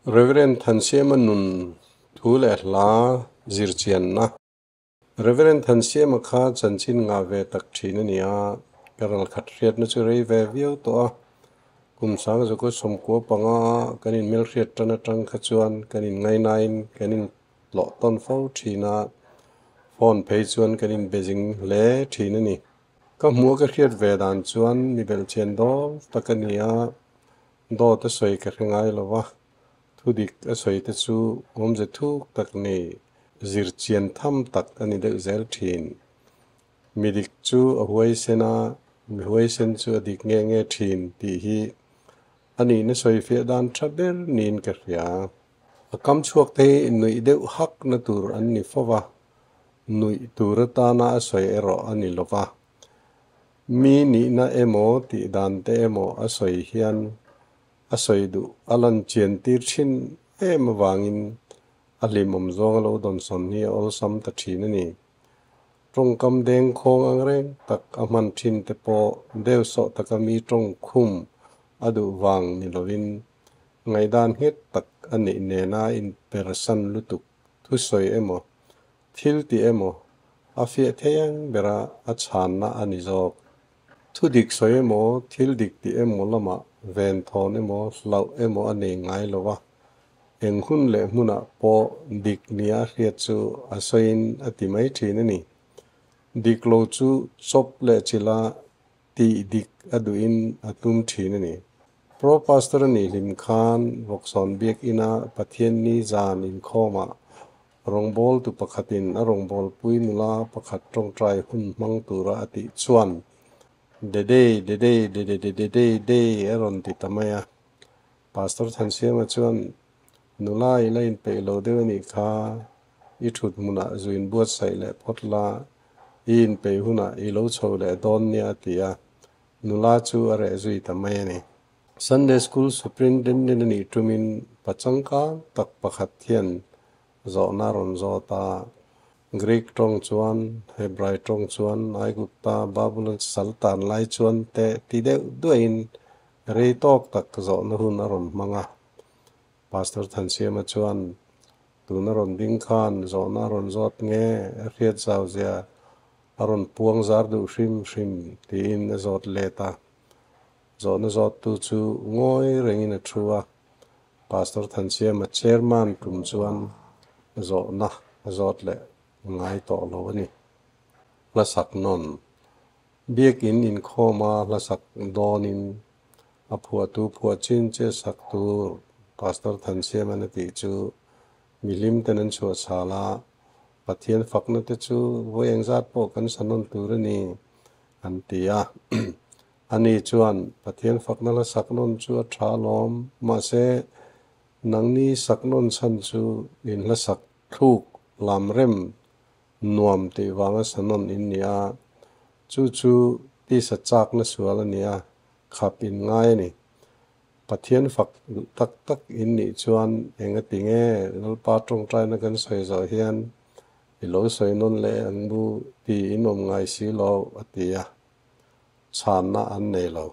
Reverend Thansiama nun thu leh hla zirchianna. Reverend Thansiama kha chanchin ngah ve tak thin a ni a, ka ralkhat hriatna chu rei ve viau tawh a. Kum sang zaku 95 kan inhmelhriat tan atang kha chuan kan inngainain kan intlawh tawn fo thin a, phone phei chuan kan inbe zing hle thin a ni. Ka hmuh a ka hriat ve dan chuan mi belhchian dawl tak a ni a, dawt a sawi ka hre ngai lo va, thudik a sawi te chu awmze thuk tak nei, zirchian tham tak a ni deuh zel thin. Mi dik chu a huaisen a, mi huaisen chu a dik nge nge thin tih hi a nihna sawifiah dan tha ber niin ka hria. A kam chhuak te hi nuih deuh hak na tur an ni fo va, nuih tur atana a sawi erawh a ni lo va. Mi nihna emaw tih dan te emaw a sawi hian a sawi duh a lan chian tir thin em avangin a hlimawm zawng a lo dawnsawn hi a awlsam ta thin a ni. Tawngkam deng khawng ang reng tak a hman thin te pawh deu sawh taka mi tawng khum a duh vang ni lovin ngaihdan nghet tak a neih nena inpersan lutuk thusawi emaw thil tih emaw a fiah thei ang bera a chhanna a ni zawk. Thu dik sawi emaw thil dik tih emaw lamah venthawn emaw hlauh emaw a nei ngai lo va. Eng hun leh hmunah pawh dik nia hriat chu a sawiin a ti mai thin a ni. Dik lo chu chawp leh chila tih dik a duhin a tum thin a ni. Pro Pastor a nih hlim khan Vawksawn Biakina Pathianni zan inkhawmah rawngbawltu pakhatin a rawngbawlpui nula pakhat tawngtai hun hmang tura a tih chuan Dedei, dedei, dededededei, dei a rawn ti ta mai a. Pastor Thansiama chuan, Nula i la inpeih lo deuh a nih kha, i thut hmunah zu inbuatsaih leh phawt la, i inpeih hunah i lo chho leh dawn nia a ti a, nula chu a reh zui ta mai a ni. Sunday School Superintendent a nih tumin pachangkang tak pakhat hian zawhna a rawn zawt a, Greek tawng chuan, Hebrai tawng chuan, Aigupta, Babulon saltan lai chuan te ti deuh duahin Rei tawk tak zawhna hun a rawn hmang a. Pastor Thansiama chuan, Tuna rawn ding khan zawhna a rawn zawt nge a hriat zau zia a rawn puang zar duh hrim hrim tiin a zawt let a. Zawhna zawttu chu ngawi rengin a thu a. Pastor Thansiama chairman tum chuan zawhna a zawt leh ngai tawh lo a ni. Hlasak nawn Biakinn inkhawma hlasak dawnin a phuahtu phuah chin che sak tur Pastor Thansiaman a tih chu mihlim ten an chhuah chhal a, Pathian fakna te chu vawi engzat pawh kan sa nawn tur a ni an ti a. Ani chuan Pathian fakna hlasak nawn chu a tha alawm, mahse nangni sak nawn chhan chu in hlasak thluk lam rem Nuam tih vanga sa nawn in ni a, chu chu tisa chakna sual a ni a, khap in ngai a ni. Pathian fak duh tak tak in nih chuan eng a ti nge Lalpa tawngtaina kan sawi zawh hian i lo sawi nawn leh ang bu ti in awm ngai si lo a ti a, chhanna an nei lo.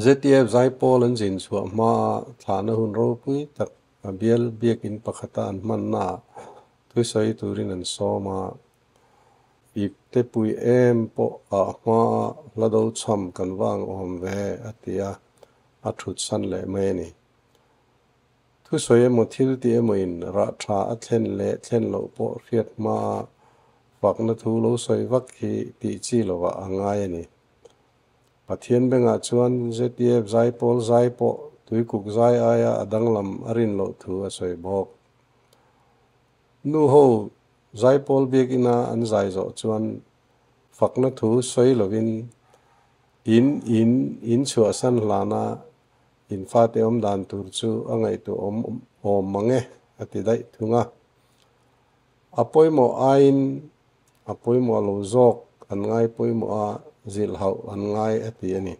ZTF Zaipawl an zin chhuah hmaa thlahna hun ropui tak A bial biakinn pakhata an hmannaah thusawi turin an sawm a, ip te pui em pawh ah hmaa hla do chham kan va ang awm ve a ti a, a thut san leh mai a ni. Thusawi emaw thil ti emaw in rah tha a thlen leh thlen loh pawh hriat hmaa fakna thu lo sawi vak hi tih chi lovah a ngai a ni. Pathian bengah chuan ZTF zaipawl zai pawh tuikuk zai aia a danglam a rin loh thu a sawi bawk. Nu ho zaipawl biakina an zai zawh chuan fakna thu sawi lovin in in in chhuahsan hlana in fate awm dan tur chu a ngaihtuah awm awm mang e a ti daih thung a. A pawimawh aiin a pawimawh lo zawk an ngai pawimawh a, zilh hauh an ngai a ti a ni.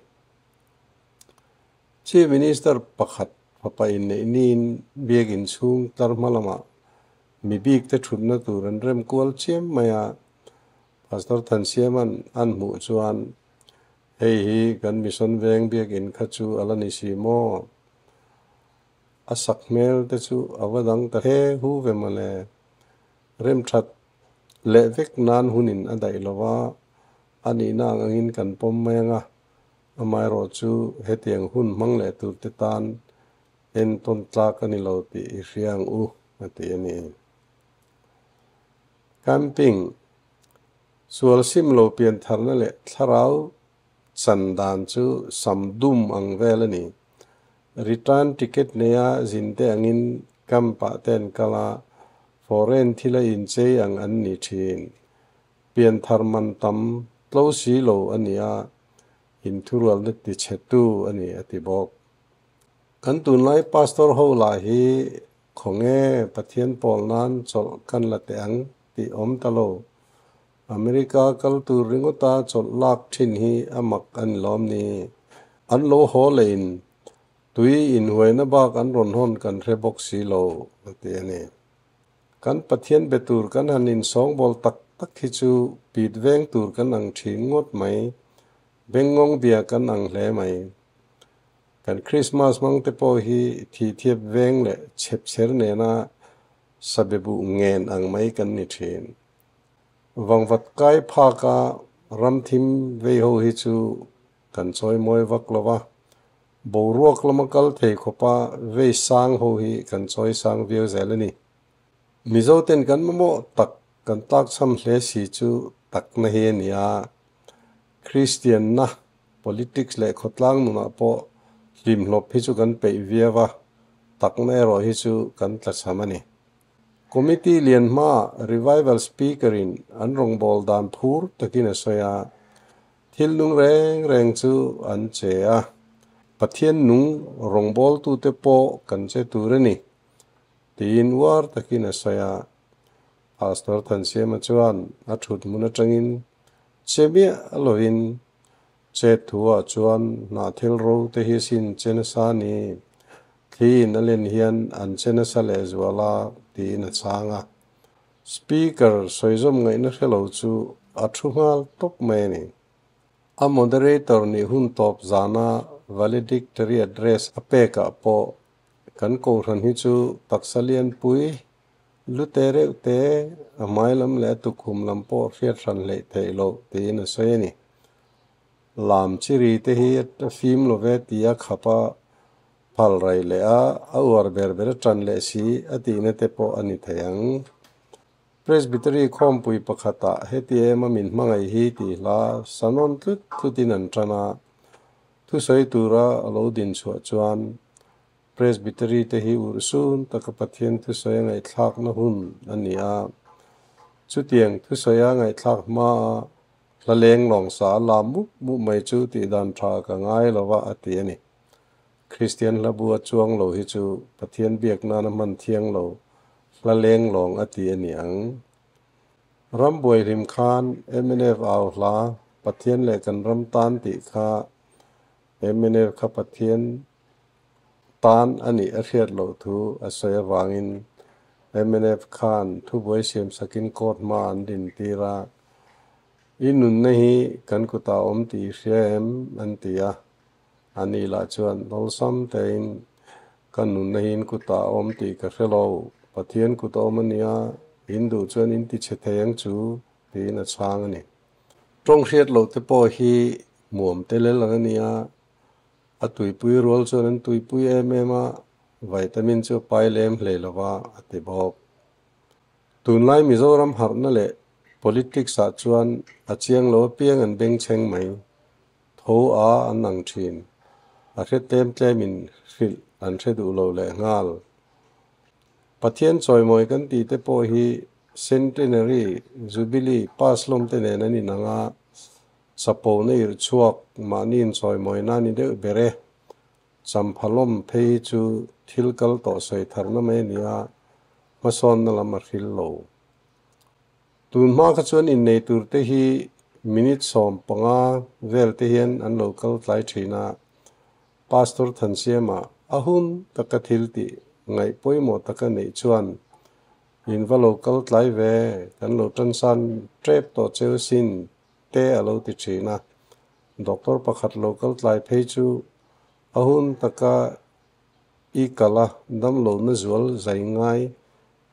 Chief Minister pakhat fapa inneih niin biakinn chhung tlar hma lamah mi bik te thutna tur an rem kual chiam mai a, Pastor Thansiama'n an hmuh chuan hei hi kan mission veng biakinn kha chu a la ni si maw? A sakhmel te chu a va dang ta he hu ve mawle. Remthat leh vek nan hunin a daih lo va, a nihna ang angin kan pawm mai ang a, amaherawhchu hetiang hun hmang leh turte tan entawn tlak a ni lo tih i hria ang u, a ti a ni. Camping, Sual sim lo pian tharna leh thlarau chan dan chu sam dum ang vel a ni. Return ticket neia zinte angin camp-ah te an kal a, foreign thila inchei ang an ni thin. Pianthar man tam tlo si lo a ni a, inthurualna tichhetu a ni a ti bawk. Kan tunlai Pastor ho lah hi khawnge Pathian pawl nan chawlh kan la teh ang tih awm ta lo. America kal tur ringawta chawlh lak thin hi a mak a ni lawm ni? An lo haw lehin tui inhuaina bak an rawn hawn kan hre bawk si lo a ti a ni. Kan Pathian be tur kan han insawngbawl tak tak hi chu pit veng tur kan ang thin ngawt mai, bengngawng bia kan ang hle mai. Kan Krismas hmang te pawh hi thihthiap veng leh chhepchher nena sabebuh ngen ang mai kan ni thin. Vangvat kai phaka ramthim vei ho hi chu kan chawi mawi vak lo va, boruak lama kal thei khawpa vei sang ho hi kan chawi sang viau zel a ni. Mizo ten kan mamawh tak kan tlakchham hle si chu takna hi a ni a, Kristianna, politics leh khawtlang nunah pawh hlimhlawp hi chu kan peih viau a, takna erawh hi chu kan tlachham a ni. Committee lian hmaah Revival Speaker in an rawngbâwl dan phur takin a sawi a, thil nung reng reng chu an che a, Pathian nung rawngbâwltute pawh kan che tur a ni, tiin uar takin a sawi a. Pastor Thansiama chuan a thut hmun atangin che miah lovin Chet thuah chuan hnahthil ro te hi sin che nasa a ni. Thli in a len hian an che nasa lehzual a, tiin a chhang a. Speaker sawizawm ngaihna hre lo chu a thu nghal tawp mai a ni. A moderator nih hun tawp zana valedictory address a pekah pawh kan kohhran hi chu taksa lianpui lu te reuh te, a hmai lam leh a tukhum lam pawh hriat hran hleih theih loh tiin a sawi a ni. Lam chi ri te hi a fim lo ve tia khap a phal rai leh a, a uar ber ber a tan leh si a tihna te pawh a ni thei ang. Presbytery khawmpui pakhatah heti em a min hmangaih hi tih hla sanawn tlut tlutin an tan a, thusawi tura a lo din chhuah chuan Presbytery te hi urhsun taka Pathian thusawi a ngaihthlakna hun a ni a, chutiang thusawi a ngaihthlak hmaa Hla leng lawng sa a la mup mup mai chu tih dan tha ka ngai lo va a ti a ni. Kristian hla bu a chuang lo hi chu Pathian biak nana hman thiang lo hla leng lawng a ti a ni ang. Ram buai hlim khan mnf au hla Pathian leh kan ram tan tih kha mnf kha Pathian tan a nih a hriat loh thu a sawi avangin mnf khan thubuai siamsakin court hma an dintir a, I nunna hi kan kutah awm tih i hria em? an ti a. Ani lah chuan awlsam tein, Ka nunna hi in kutah awm tih ka hre lo, Pathian kut a awm a nia, in duh chuan in ti chhe thei ang chu, tiin a chhang a ni. Tawng hriat loh te pawh hi hmuam telel ang a nia, A tuipui rual chuan an tuipui em em a, vitamin chu a pai lem hlei lo va, a ti bawk. Tunlai Mizoram harhna leh politics ah chuan a chiang lo apiang an bengchheng mai. Tho a an ang thin. A hre tlem tlemin hrilh an hre duh lo leh nghal. Pathian chawimawi kan tih te pawh hi Centenary, Jubilee, pass lawm te nen an inang a, Chapona irh chhuak mahni inchawimawi na ni deuh ber e. Champhalawm phei hi chu thil kal tawh sawi tharna mai a ni a, hmasawnna lam a hril lo. Tun hma kha chuan innei tur te hi minute 15 vel te hian an lo kal tlai thin a, Pastor Thansiama a hun taka thil tih ngaih pawimawh taka neih chuan in va lo kal tlai ve, kan lo tansan tep tawh cheu sin te a lo ti thin a, doctor pakhat lo kal tlai phei chu a hun taka i kal a, damlo na zual zai ngai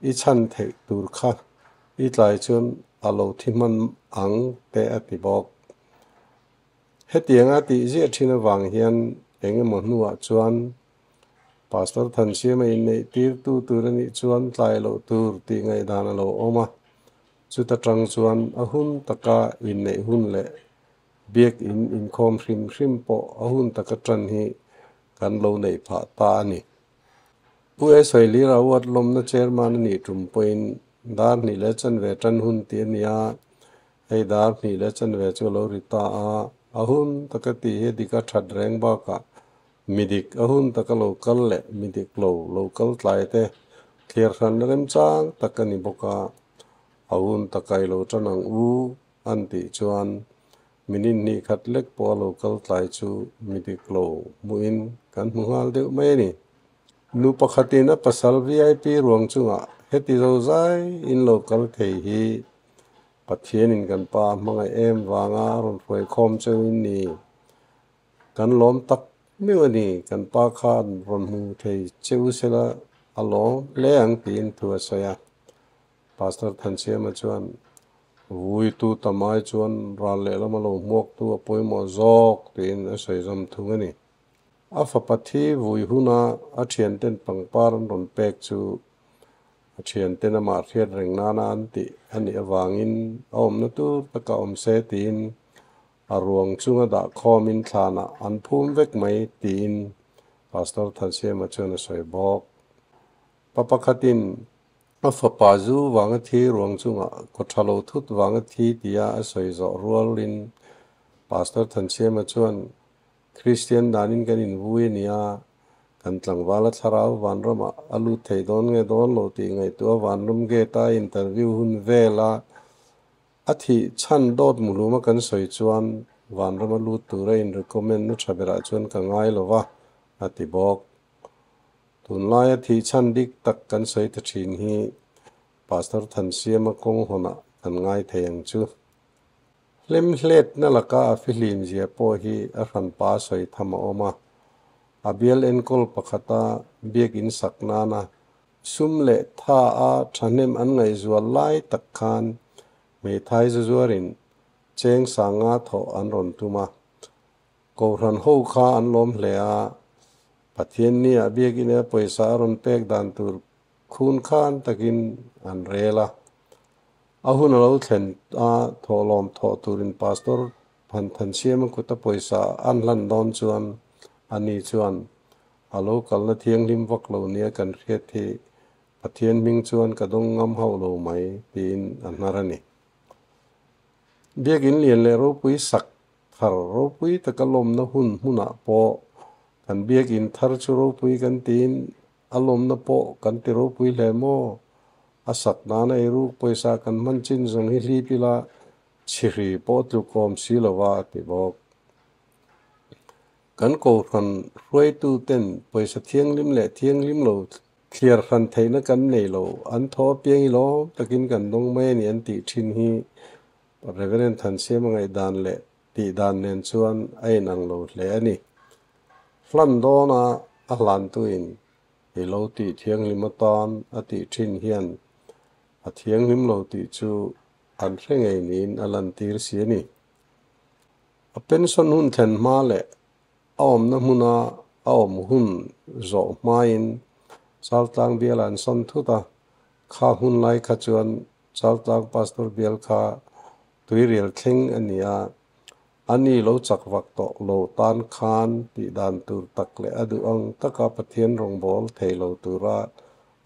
i chhan theih tur kha i tlai chuan a lo thi hman ang te a ti bawk. Hetianga tih ziah thin avang hian eng emaw hnuah chuan Pastor Thansiama inneih tirtu tur a nih chuan tlai loh tur tih ngaihdan a lo awm a, chuta tang chuan a hun taka inneih hun leh Biakin inkhawm hrim hrim pawh a hun taka tan hi kan lo neih phah ta a ni. Pu E. Sailira Award lawmna Chairman a nih tum pawhin dar hnih leh chanve tan hun tih a ni a, hei dar hnih leh chanve chu a lo ri ta a, a hun taka tih hi a dik a that reng bakah mi dik a hun taka lo kal leh mi dik lo lo kal tlai te thliar hranna remchang tak a ni bawk a, a hun taka i lo tan ang u An tih chuan minute hnih khat lek pawh a lo kal tlai chu mi dik lo hmuhin kan hmu nghal deuh mai a ni. Nu pakhatin a pasal VIP ruang chungah heti zo zai in lo kal thei hi Pathianin kan pa a hmangaih em vanga a rawn hruai khawm cheuhin ni. Kan lawm tak meuh a ni, kan pa khan rawn hmu thei cheu sela a lawm hle ang tiin thu a sawi a. Pastor Thansiama chuan, Vuitu tamai chuan ral lehlam a lo hmuaktu a pawimawh zawk, tiin a sawi zawm thung a ni. A fapa thi vui huna a thianten pangpar an rawn pek chu a thianten amah hriat reng nana an tih a nih avangin a awmna tur taka awm se tiin a ruang chunga dah khawmin thlanah an phum vek mai tiin Pastor Thansiama chuan a sawi bawk. Pa pakhatin A fapa zu vanga thi ruang chungah kaw tha lo thut vanga thi tia a sawi zawh rualin Pastor Thansiama chuan, Kristian danin kan invui a nia, kan tlangvala thlarau vanramah a lut thei dawn nge dawn lo tih ngaihtuah vanram gate a interview hun vela a thih chhan dawt muhluma kan sawi chuan vanrama lut tura in recommend na tha berah chuan ka ngai lova a ti bawk. Tunlaia thih chhan dik tak kan sawi ta thin hi Pastor Thansiama kawng hawnah kan ngai thei ang chu. Hlemhletna laka a fihlim zia pawh hi a hranpa sawi tham a awm a. A bial enkawl pakhata biakin sak nana sum leh tha a thahnem an ngaihzual lai tak khan hmeithai zuzuarin cheng sanga thawh an rawn tum a. Kohhran ho kha an lawm hle a, Pathian ni ah biakina pawisa a rawn pek dan tur khun khan takin an rel a. A hun a lo thlen a, thawhlawm thawh turin Pastor Phan Thansiama kuta pawisa an hlan dawn chuan ani chuan a lo kalna thianghlim vak lo nia kan hriat hi Pathian hming chuan ka dawng ngam hauh lo mai tiin a hnar a ni. Biakin lian leh ropui sak Thar ropui taka lawmna hun hmunah pawh kan biakinn thar chu ropui kan tiin a lawmna pawh kan ti ropui hle maw? A sak nana eiruk pawisa kan hman chin zawng hi hlip ila chhihri pawh tluk awm si lova a ti bawk. Kan kohhran hruaitu ten pawisa thianghlim leh thianghlim lo thliar hran theihna kan nei lo, an thaw apiang i lawm takin kan dawng mai a ni an tih thin hi Reverend Thansiama ngaihdan leh tihdan nen chuan a inang lo hle a ni. Hlan dawna a hlantuin i lo tih thianghlim atan a tih thin hian a thianghlim lo tih chu an hre ngei niin a lantir si a ni. A pension hun thlen hma leh a awmna hmuna a awm hun zawh hmain Chaltlang bialah an sawn thut a, kha hun lai kha chuan Chaltlang Pastor bial kha tuirial thleng a ni a, a ni lo chak vak tawh lo tan khan tih dan tur tak leh a duh ang taka Pathian rawngbâwl thei lo tura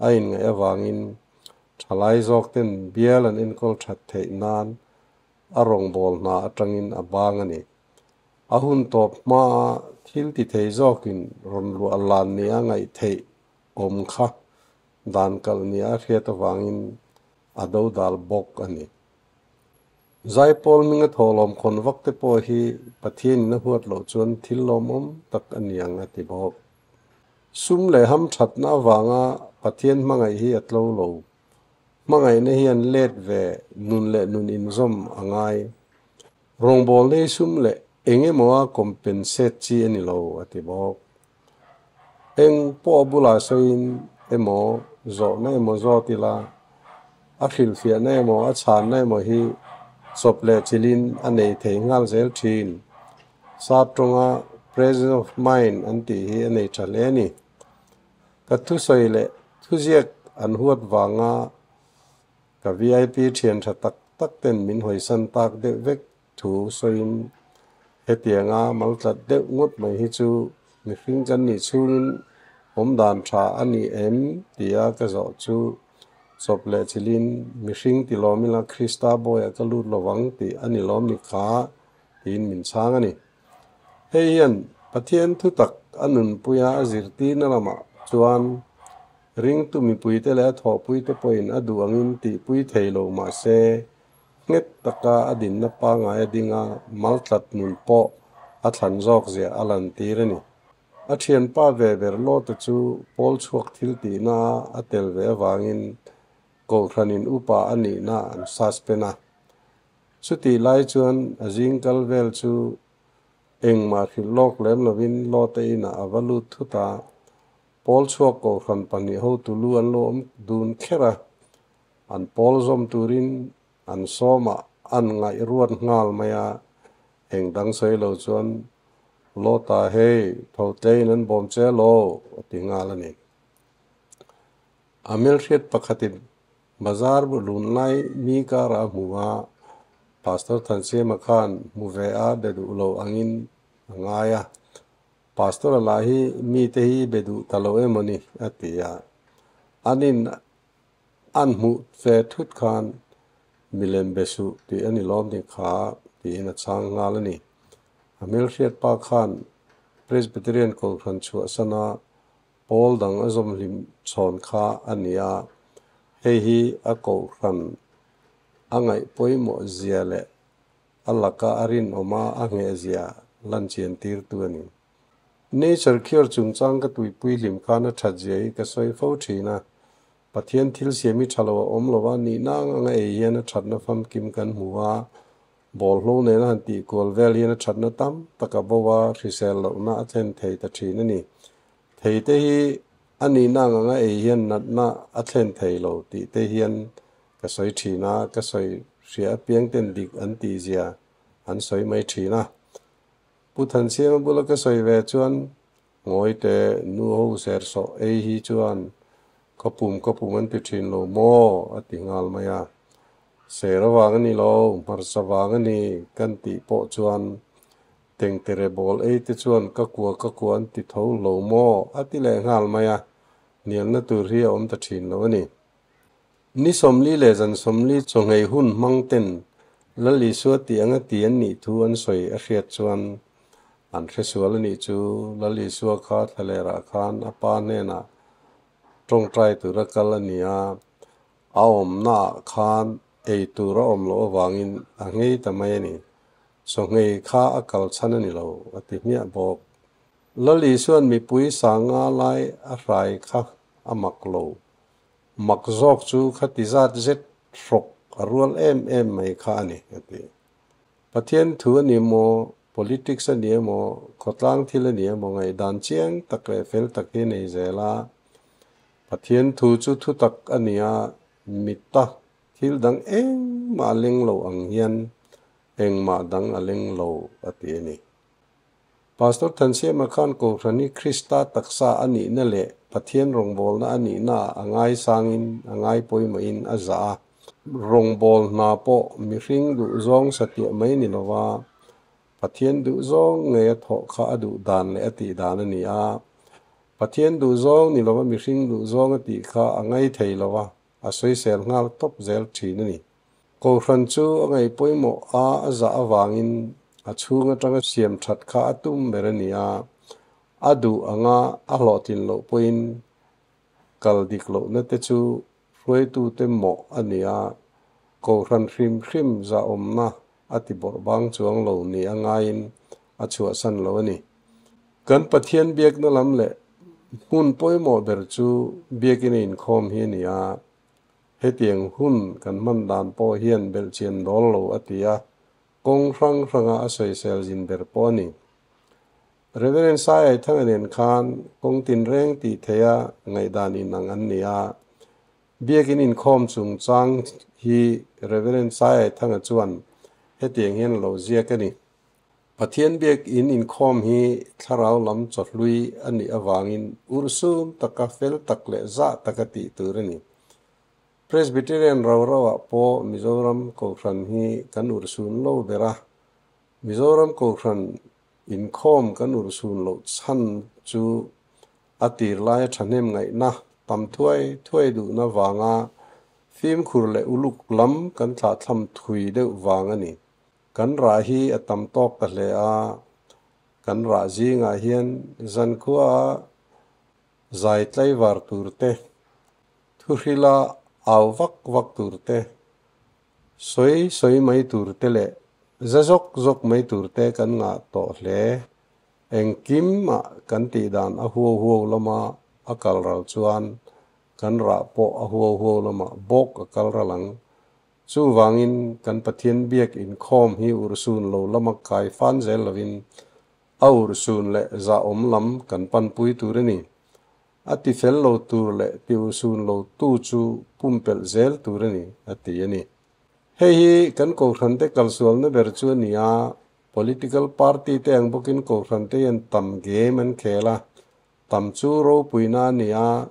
a inngaih avangin thalai zawkten bial an enkawl that theih nan a rawngbâwl hna atangin a bang a ni. A hun tawp hmaa thil ti thei zawkin rawn luah lan nia ngaih theih awm kha Dan kalh nia a hriat avangin a dodal bawk a ni. Zaipawl hminga thawhlawm khawn vak te pawh hi Pathianin a huat loh chuan thil lawmawm tak a ni ang a ti bawk. Sum leh hamthatna avanga Pathian hmangaih hi a tlo lo. Hmangaihna hian let ve nun leh nun inzawm a ngai. Rawngbawlna hi sum leh eng emaw a compensate chi a ni lo a ti bawk. Eng pawh a bulah sawiin emaw zawhna emaw zawt ila, a hrilhfiahna emaw a chhanna emaw hi chawp leh chilhin a nei thei nghal zel thin. Sap tawnga presence of mind an tih hi a nei tha hle a ni. Ka thusawi leh thuziak an huat vanga ka vip thian tha tak tak ten min hawisan tak deuh vek thu sawiin hetianga maltlat deuh ngawt mai hi chu mihring kan nih chhungin awmdan tha a ni em tia ka zawh chu chawp leh chilhin mihring ti lawm ila Krista bawiah ka lut lovang tih a ni lawm ni kha tiin min chhang a ni. Hei hian Pathian thutak a nunpuia a zirtirna lamah chuan ringtu mipuite leh a thawhpuite pawhin a duh angin tihpui thei lo mah se nghet taka a dinna pangngai a ding a, maltlat nun pawh a thlan zawk zia a lantir a ni. A thianpa ve ber Lota chu pawl chhuak thil tihna a tel ve avangin Kohhranin upa a nihna an suspend a. Chutih lai chuan a zing kal vel chu engmah hrilh lawk lem lovin Lota inah a va lut thut a, pawl chhuak Kohhran pahnih hotu lu an lo awm dun kher a. An pawl zawm turin an sawmah an ngaih ruat nghal mai a, eng dang sawi lo chuan Lota hei tho tlein an bawm che lo a ti nghal a ni. A hmelhriat pakhatin bazar bu lun lai mi karah a hmu a, Pastor Thansiama khan hmu ve a be duh lo angin a ngai a, Pastor-a lah hi mite hi be duh ta lo emaw ni a ti a, anin An hmuh ve thut khan milem be suh tih a ni lawm ni kha tiin a chhang nghal a ni. A hmelhriat pa khan Presbyterian Kohhran chhuahsana pawl dang a zawm hlim chhawn kha a ni a, hei hi a Kohhran a ngaih pawimawh zia leh a laka a rinawma a ngheh zia lanchian tirtu a ni. Nature Cure chungchang ka tuipui hlim khan a that zia hi ka sawi fo thin a, Pathian thil siam hi tha lo a awm lo a, nihna ang anga ei hian a thatna famkim kan hmu a, bawlhlo nena han tih kual vel hian a thatna tam tak a bo a, hrisel lohna a thlen thei ta thin a ni. Thei te hi a nihna ang anga ei hian natna a thlen thei lo tih te hian ka sawi thin a, ka sawi hria apiang ten dik an tih zia an sawi mai thin a. Pu Thansiama bula ka sawi ve chuan Ngawite nu ho ser sawh ei hi chuan ka pum ka pum an ti thin lo maw a ti nghal mai a. Ser avang a ni lo, hmarcha vang a ni kan tih pawh chuan tengtere bawl ei te chuan ka kua ka kua an ti tho lo maw a ti leh nghal mai a, hnialna tur hi a awm ta thin lo a ni. Ni 40 leh zan 40 chawngei hun hmang ten Lal Isua tih anga ti an nih thu an sawi a hriat chuan an hresual a nih chu Lal Isua kha thlalerah khan a pa hnenah tawngtai tura kal a ni a, a awmnaah khan ei tur a awm loh avangin a nghei ta mai a ni. Chawngei kha a kal chhan a ni lo a ti hmiah bawk. Lal Isuan mipui sanga lai a hrai kha a mak lo. Mak zawk chu khati zat zet hrawk a rual em em mai kha a ni, a ti. Pathian thu a ni maw, politics a ni emaw, khawtlang thil a ni emaw ngaihdan chiang tak leh fel tak hi a nei zel a. Pathian thu chu thutak a ni a, mitta thil dang engmah a leng lo ang hian engmah dang a leng lo, a ti a ni. Pastor Thansiama khan Kohhran hi Krista taksa a nihna leh Pathian rawngbawlna a nihna ah a ngaisangin a ngaipawimawhin a zah a. Rawngbâwl hna pawh mihring duhzawng satiah mai ni lova Pathian duhzawng ngei a thawh kha a duh dan leh a tih dan a ni a. Pathian duhzawng ni lova mihring duhzawng a tih kha a ngai thei lova a sawisel nghal tawp zel thin a ni. Kohhran chu a ngaihpawimawh a a zah avangin a chhung atanga siam that kha a tum ber a ni a, a duh anga a hlawhtlin loh pawhin kal dik lohna te chu hruaitute mawh a ni a, Kohhran hrim hrim zahawmna a ti bawrh bang chuang lo ni a ngaiin a chhuahsan lo a ni. Kan Pathian biakna lam leh hmun pawimawh ber chu biakina inkhawm hi a ni a, Hetiang hun kan hman dan pawh hian belhchian dawl lo a ti a, kawng hrang hranga a sawisel zin ber pawh a ni. Reverend Saiaithanga nen khan kawng tinreng tih theiha ngaihdan inang an ni a. Biakin inkhawm chungchang hi Reverend Saiaithanga chuan hetiang hian a lo ziak a ni. Pathian biakin inkhawm hi thlarau lam chawhlui a nih avangin urhsum taka fel tak leh zah taka tih tur a ni. Presbyterian rau rauah pawh Mizoram Kohhran hi kan urhsun lo ber a. Mizoram Kohhran inkhawm kan urhsun loh chhan chu a tir laia thahnem ngaihna tam thuai thuai duhna vanga fimkhur leh uluk lam kan thlahthlam thui deuh vang a ni. Kan rah hi a tam tawk ta hle a, kan rah zingah hian zankhuaah zai tlaivar tur te, thuhrila au vak vak tur te, sawi sawi mai tur te leh za zawk zawk mai tur te kan ngah tawh hle. Engkimah kan tih dan a huau huau lama a kal ral chuan kan rah pawh a huau huau lamah bawk a kal ral ang. Chuvangin kan Pathian biak inkhawm hi urhsun lo lama kai fan zel lovin a urhsun leh zahawm lam kan panpui tur a ni. A ti fel lo tur leh ti urhsun lo tu chu pumpelh zel tur a ni, a ti a ni. Hei hi kan Kohhrante kalsualna ber chu a ni a, political party te ang bawkin Kohhrante hian tam game an khel a, tam chu ropuina a ni a,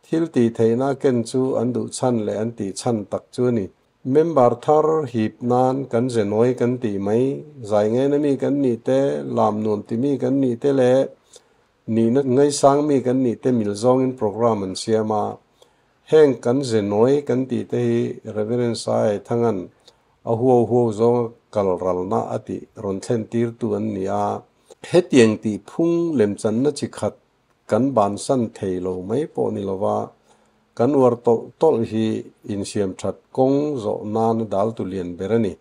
Thil tih theihna ken chu an duh chhan leh an tih chhan tak chu a ni. Member thar hip nan kan ze nawi kan tih mai, zai ngaina mi kan nih te, lam nuam ti mi kan nih te leh nihna ngaisang mi kan nih te mil zawngin program an siam a. Heng kan ze nawi kan tih te hi Reverend Sai Thangan a huau huau zawnga kal ralna a tih rawn thlen tirtu an ni a. Hetiang tih phung lemchanna chi khat Kan bansan thei lo mai pawh ni lova, kan uar tawlh tawlh hi insiam that kawng zawh nana dal tu lian ber a ni.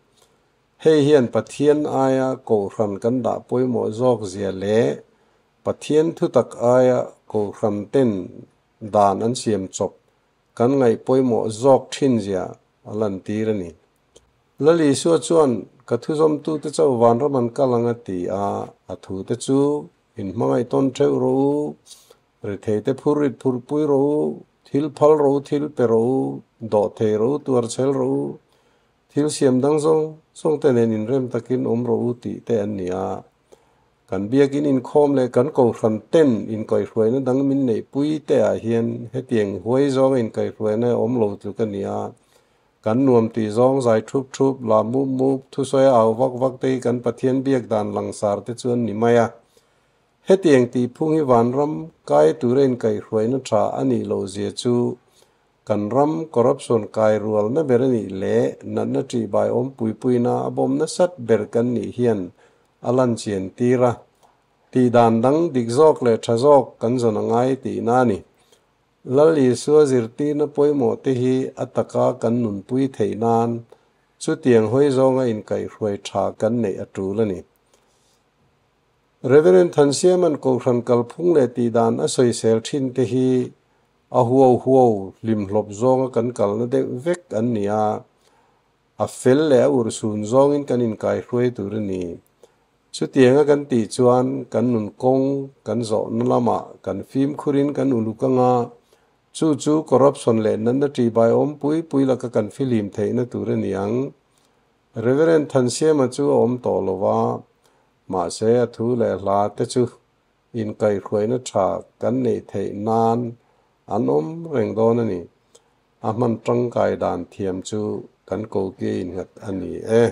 Hei hian Pathian aia Kohhran kan dah pawimawh zawk zia leh Pathian thutak aia Kohhran ten dan an siam chawp kan ngaih pawimawh zawk thin zia a lantir a ni. Lal Isua chuan, Ka thuzawmtute chauh vanram an kal ang a ti a, a thute chu In hmangaih tawn theuh rawh u, retheite phur rit phurh pui rawh u, thil phal rawh u, thil pe rawh u, dawh thei rawh u, tuar chhel rawh u, thil siam dang zawng zawng te nen inrem takin awm rawh u tih te an ni a. Kan biakin inkhawm leh kan kohhran ten inkaihhruaina dang min neihpui te ah hian hetiang huai zawnga inkaihhruaina awm lo tluk a ni a. Kan nuam tih zawng zai thup thup, la mup mup, thusawi a au vak vak te hi kan Pathian biak dan langsar te chu an ni mai a. Hetiang tih phung hi vanram kai tura inkaihhruaina tha a nih loh zia chu kan ram corruption kai rualna ber a nih leh natna ṭihbai awm puipuina a bawm nasat ber kan nih hian a lan chian tir a. Tih dan dang dik zawk leh tha zawk kan zawn a ngai tihna a ni. Lal Isua zirtirna pawimawh te hi a taka kan nunpui theih nan chutiang hawi zawnga inkaihhruai tha kan neih a tul a ni. Reverend Thansiaman Kohhran kalphung leh tihdan a sawisel thin te hi a huau huau hlimhlawp zawnga kan kalna deuh vek an ni a, a fel leh a urhsun zawngin kan inkaihruai tur a ni. Chutianga kan tih chuan kan nun kawng kan zawhna lamah kan fimkhurin kan uluk anga, chu chu corruption leh natna ṭihbai awm pui pui laka kan fihlim theihna tur a ni ang. Reverend Thansiama chu a awm tawh lo va, mahse a thu leh hla te chu inkaihhruaina ṭha kan neih theih nan an awm reng dawn a ni. A hman ṭangkai dan thiam chu kan kokia innghat a ni e.